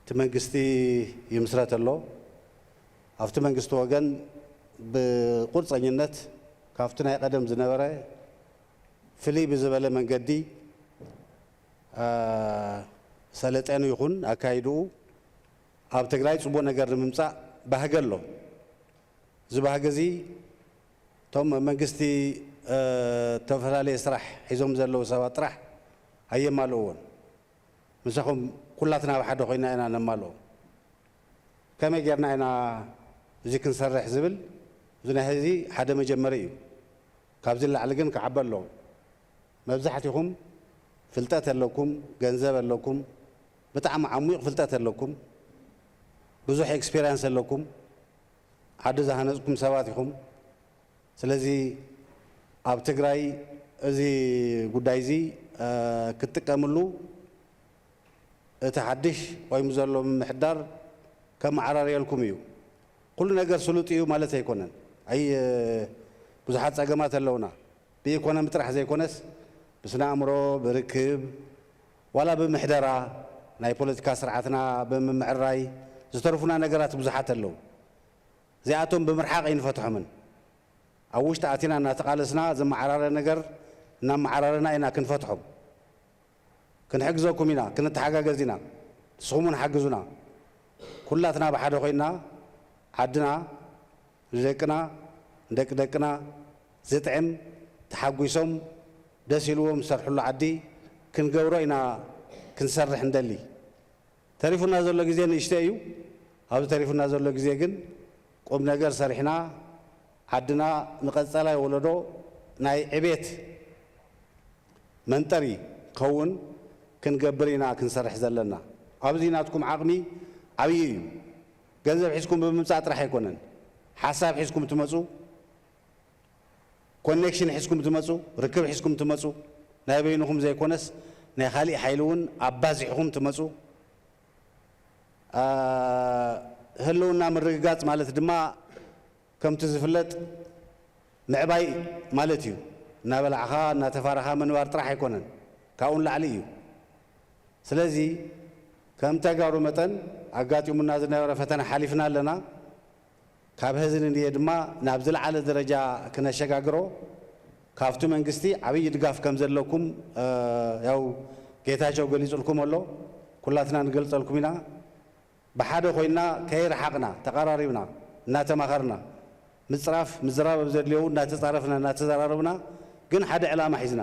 እቲ መንግስቲ ይምስረት ኣሎ። ኣብቲ መንግስቲ ወገን ብቁርፀኝነት ካብቲ ናይ ቀደም ዝነበረ ፍልይ ብዝበለ መንገዲ ሰለጤኑ ይኹን ኣካይድኡ ኣብ ትግራይ ፅቡቅ ነገር ንምምፃእ ባህጊ ኣሎ። እዚ ባህጊ እዚ እቶም መንግስቲ ዝተፈላለየ ስራሕ ሒዞም ዘለዉ ሰባት ጥራሕ ኣየማልእዎን። ምሳኹም ኩላትና ብሓደ ኮይና ኢና ነማልኦ። ከመይ ጌርና ኢና እዚ ክንሰርሕ ዝብል እዚ ናይ ሕዚ ሓደ መጀመሪ እዩ። ካብዚ ንላዕሊ ግን ክዓቢ ኣለዎ። መብዛሕትኹም ፍልጠት ኣለኩም፣ ገንዘብ ኣለኩም፣ ብጣዕሚ ዓሚቕ ፍልጠት ኣለኩም፣ ብዙሕ ኤክስፔሪንስ ኣለኩም፣ ዓዲ ዝሃነፅኩም ሰባት ኢኹም። ስለዚ ኣብ ትግራይ እዚ ጉዳይ እዚ ክትጥቀምሉ እቲ ሓድሽ ቆይሙ ዘሎ ምምሕዳር ከመዓራርየልኩም እዩ። ኩሉ ነገር ስሉጥ እዩ ማለት ኣይኮነን። ኣይ ብዙሓት ፀገማት ኣለውና። ብኢኮኖሚ ጥራሕ ዘይኮነስ ብስነ ኣእምሮ፣ ብርክብ፣ ዋላ ብምሕደራ ናይ ፖለቲካ ስርዓትና ብምምዕራይ ዝተርፉና ነገራት ብዙሓት ኣለዉ። እዚኣቶም ብምርሓቕ ኣይንፈትሖምን። ኣብ ውሽጢ ኣቲና እናተቓለስና ዘመዓራረ ነገር እናመዓራረና ኢና ክንፈትሖም። ክንሕግዘኩም ኢና፣ ክንተሓጋገዝ ኢና። ንስኹም እውን ሓግዙና። ኩላትና ብሓደ ኮይንና ዓድና ንደቅና ንደቂ ደቅና ዝጥዕም ተሓጒሶም ደስ ኢልዎም ዝሰርሕሉ ዓዲ ክንገብሮ ኢና ክንሰርሕ እንደሊ። ተሪፉና ዘሎ ግዜ ንእሽተይ እዩ። ኣብዚ ተሪፉና ዘሎ ግዜ ግን ቁም ነገር ሰሪሕና ዓድና ንቐፃላይ ወለዶ ናይ ዕቤት መንጠሪ ክኸውን ክንገብር ኢና ክንሰርሕ ዘለና። ኣብዚ ናትኩም ዓቕሚ ዓብዪ እዩ። ገንዘብ ሒዝኩም ብምምፃእ ጥራሕ ኣይኮነን። ሓሳብ ሒዝኩም ትመፁ፣ ኮኔክሽን ሒዝኩም ትመፁ፣ ርክብ ሒዝኩም ትመፁ፣ ናይ በይንኹም ዘይኮነስ ናይ ካሊእ ሓይሊ እውን ኣባዚሕኹም ትመፁ። ህልውና ምርግጋፅ ማለት ድማ ከምቲ ዝፍለጥ ምዕባይ ማለት እዩ። እናበላዕኻ እናተፋረኻ ምንባር ጥራሕ ኣይኮነን፣ ካብኡ ንላዕሊ እዩ። ስለዚ ከም ተጋሩ መጠን ኣጋጢሙና ዝነበረ ፈተና ሓሊፍና ኣለና። ካብ ሀዚ ንንየ ድማ ናብ ዝለዓለ ደረጃ ክነሸጋግሮ ካብቲ መንግስቲ ዓብዪ ድጋፍ ከም ዘለኩም ያው ጌታቸው ገሊጹልኩም ኣሎ። ኩላትና ንገልጸልኩም ኢና። ብሓደ ኮይንና ከይረሓቕና ተቐራሪብና እናተማኸርና ምፅራፍ ምዝራብ ኣብ ዘድልዮ እናተፃረፍና እናተዘራረብና ግን ሓደ ዕላማ ሒዝና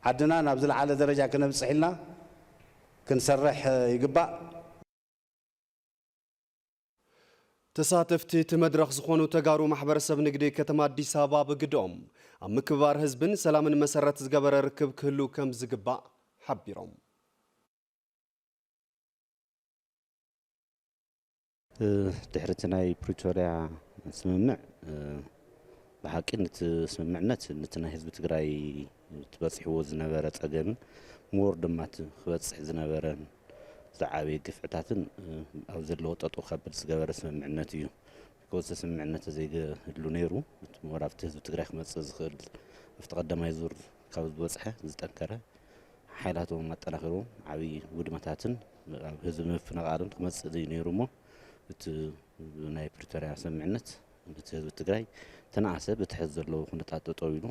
ዓድና ናብ ዝለዓለ ደረጃ ክነብፅሕ ኢልና ክንሰርሕ ይግባእ። ተሳተፍቲ እቲ መድረኽ ዝኾኑ ተጋሩ ማሕበረሰብ ንግዲ ከተማ ኣዲስ ኣበባ ብግደኦም ኣብ ምክብባር ህዝብን ሰላምን መሰረት ዝገበረ ርክብ ክህሉ ከም ዝግባእ ሓቢሮም። ድሕሪ እቲ ናይ ፕሪቶርያ ስምምዕ ብሓቂ ነቲ ስምምዕነት ነቲ ናይ ህዝቢ ትግራይ እቲ በፂሕዎ ዝነበረ ፀገምን ሞር ድማ እቲ ክበፅሕ ዝነበረን ዝዓበየ ግፍዕታትን ኣብ ዘለዎ ጠጠው ከብል ዝገበረ ስምምዕነት እዩ። ከወሰ ስምምዕነት ተዘይህሉ ነይሩ እቲ ሞር ኣብቲ ህዝቢ ትግራይ ክመፅእ ዝኽእል ኣብቲ ቀዳማይ ዙር ካብ ዝበፅሐ ዝጠንከረ ሓይላቶም ኣጠናኺሮም ዓብዪ ውድመታትን ኣብ ህዝቢ ምፍንቓልን ክመፅእ እዩ ነይሩ እሞ እቲ ናይ ፕሪቶርያ ስምምዕነት ነቲ ህዝቢ ትግራይ ተነኣሰ ብትሕት ዘለዎ ኩነታት ጠጠው ኢሉ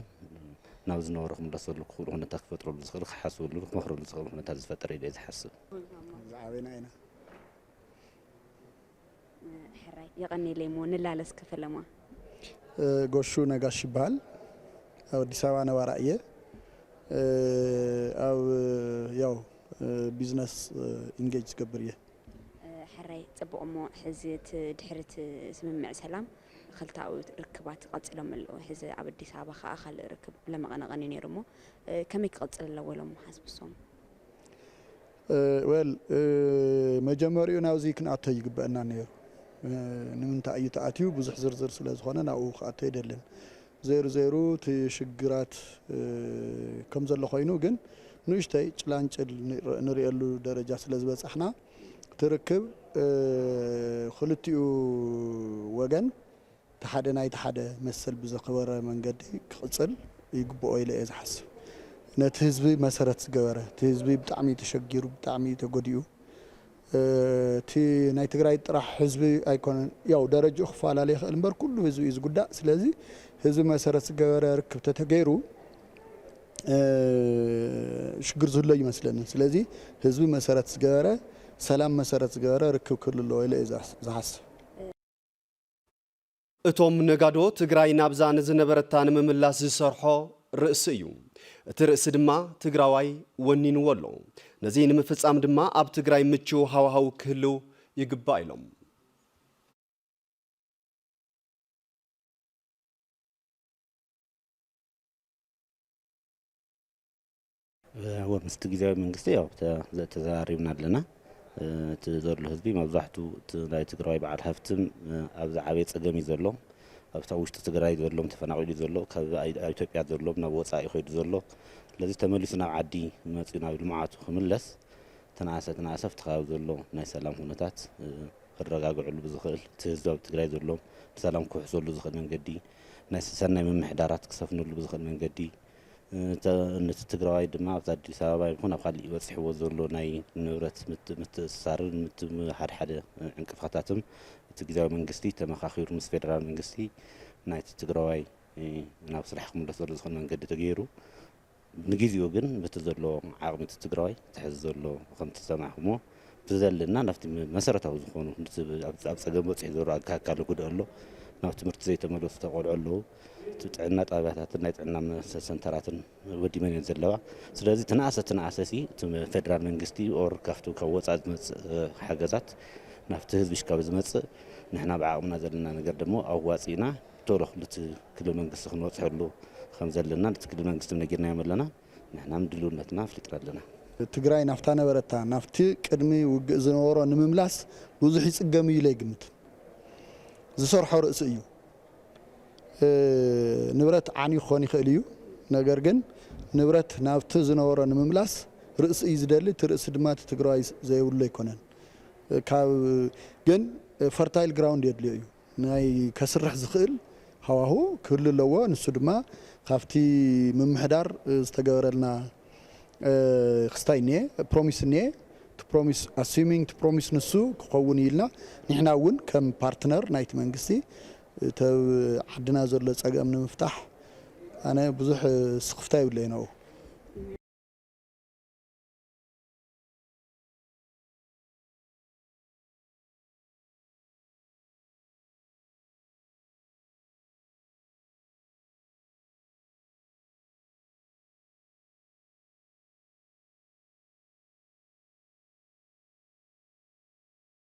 ናብ ዝነበሮ ክምለሰሉ ክኽእሉ ኩነታት ክፈጥረሉ ዝኽእል ክሓስበሉ ክመኽረሉ ዝኽእል ኩነታት ዝፈጠረ ኢለ ዝሓስብ። ዝዓበና ኢና። ሕራይ የቐኔለይ እሞ ንላለ እስከ ፈለማ። ጎሹ ነጋሽ ይበሃል። ኣብ ኣዲስ ኣበባ ነባራ እየ። ኣብ ያው ቢዝነስ ኢንጌጅ ዝገብር እየ። ሕራይ ፅቡቕ እሞ ሕዚ እቲ ድሕሪ እቲ ስምምዕ ሰላም ክልተኣዊ ርክባት ቀፂሎም ኣለዉ። ሕዚ ኣብ ኣዲስ ኣበባ ከዓ ካልእ ርክብ ለመቐነቐኒ ነይሩ እሞ ከመይ ክቕፅል ኣለዎ ኢሎም ሓስቡ እሶም? Well መጀመሪኡ ናብዚ ክንኣቶ ይግበአና ነይሩ። ንምንታይ እዩ ተኣትዩ ብዙሕ ዝርዝር ስለ ዝኾነ ናብኡ ክኣቶ ኣይደልን። ዘይሩ ዘይሩ እቲ ሽግራት ከም ዘሎ ኮይኑ ግን ንእሽተይ ጭላንጭል ንርእየሉ ደረጃ ስለ ዝበፃሕና እቲ ርክብ ክልቲኡ ወገን እቲ ሓደ ናይቲ ሓደ መሰል ብዘኽበረ መንገዲ ክቕፅል ይግብኦ ኢለ እየ ዝሓስብ። ነቲ ህዝቢ መሰረት ዝገበረ፣ እቲ ህዝቢ ብጣዕሚ ተሸጊሩ፣ ብጣዕሚ ተጎዲኡ፣ እቲ ናይ ትግራይ ጥራሕ ህዝቢ ኣይኮነን፣ ያው ደረጃኡ ክፈላለ ይኽእል እምበር ኩሉ ህዝቢ እዩ ዝጉዳእ። ስለዚ ህዝቢ መሰረት ዝገበረ ርክብ ተተገይሩ ሽግር ዝህሎ ይመስለኒ። ስለዚ ህዝቢ መሰረት ዝገበረ፣ ሰላም መሰረት ዝገበረ ርክብ ክህሉ ኣለዎ ኢለ እየ ዝሓስብ። እቶም ነጋዶ ትግራይ ናብዛ ንዝነበረታ ንምምላስ ዝሰርሖ ርእሲ እዩ። እቲ ርእሲ ድማ ትግራዋይ ወኒንዎ ኣሎ። ነዚ ንምፍፃም ድማ ኣብ ትግራይ ምችው ሃዋሃው ክህልው ይግባእ ኢሎም። እወ ምስቲ ግዝያዊ መንግስቲ ያው ተዘራሪብና ኣለና። እቲ ዘሎ ህዝቢ መብዛሕቱ እቲ ናይ ትግራዋይ በዓል ሃፍትም ኣብዚ ዓበየ ፀገም እዩ ዘሎ። ኣብታ ውሽጢ ትግራይ ዘሎም ተፈናቒሉ ዘሎ ካብ ኢትዮጵያ ዘሎም ናብ ወፃኢ ይኸይዱ ዘሎ። ስለዚ ተመሊሱ ናብ ዓዲ መፂኡ ናብ ልምዓቱ ክምለስ ተናእሰ ተናእሰ ኣብቲ ከባቢ ዘሎ ናይ ሰላም ኩነታት ክረጋግዕሉ ብዝኽእል እቲ ህዝቢ ኣብ ትግራይ ዘሎም ብሰላም ክውሕሰሉ ዝኽእል መንገዲ ናይ ሰናይ ምምሕዳራት ክሰፍነሉ ብዝኽእል መንገዲ ነቲ ትግራዋይ ድማ ኣብዛ ኣዲስ ኣበባ ይኹን ኣብ ካሊእ በፂሕዎ ዘሎ ናይ ንብረት ምትእስሳርን ሓደ ሓደ ዕንቅፋታትን እቲ ግዝያዊ መንግስቲ ተመኻኺሩ ምስ ፌደራል መንግስቲ ናይቲ ትግራዋይ ናብ ስራሕ ክምለሰሉ ዝኽእል መንገዲ ተገይሩ ንግዜኡ ግን በቲ ዘሎ ዓቕሚ እቲ ትግራዋይ እቲ ሕዚ ዘሎ ከምቲ ዝሰማዕኹምዎ ብዘለና ናብቲ መሰረታዊ ዝኾኑ ኣብ ፀገም በፂሑ ዘሎ ኣካለ ጉዱእ ኣሎ ናብ ትምህርቲ ዘይተመለሱ ተቆልዑ ኣለዉ እቲ ጥዕና ጣብያታትን ናይ ጥዕና ሰንተራትን ወዲመን እየን ዘለዋ ስለዚ ተናእሰ ተናእሰ ሲ እቲ ፌደራል መንግስቲ or ካብቲ ካብ ወፃኢ ዝመፅእ ሓገዛት ናብቲ ህዝቢ ሽካብ ዝመፅእ ንሕና ብዓቕምና ዘለና ነገር ደሞ ኣዋፂእና ቶሎ ክልቲ ክልል መንግስቲ ክንበፅሐሉ ከም ዘለና ነቲ ክልል መንግስቲ ነጊርናዮም ኣለና ንሕናም ድልውነትና ኣፍሊጥና ኣለና። ትግራይ ናፍታ ነበረታ ናፍቲ ቅድሚ ውግእ ዝነበሮ ንምምላስ ብዙሕ ይፅገም እዩ ኢለ ይግምት። ዝሰርሖ ርእሲ እዩ። ንብረት ዓንዩ ክኾን ይኽእል እዩ። ነገር ግን ንብረት ናብቲ ዝነበሮ ንምምላስ ርእሲ እዩ ዝደሊ። እቲ ርእሲ ድማ እቲ ትግራዋይ ዘይብሉ ኣይኮነን። ካብ ግን fertile ground የድልዮ እዩ። ናይ ከስርሕ ዝኽእል ሃዋሁ ክህሉ ኣለዎ። ንሱ ድማ ካብቲ ምምሕዳር ዝተገበረልና ክስታይ እኒኤ promise እኒኤ እቲ promise assuming እቲ promise ንሱ ክኸውን እዩ ኢልና ንሕና እውን ከም partner ናይቲ መንግስቲ ተብ ዓድና ዘሎ ፀገም ንምፍታሕ ኣነ ብዙሕ ስኽፍታ ይብለይ ነኡ።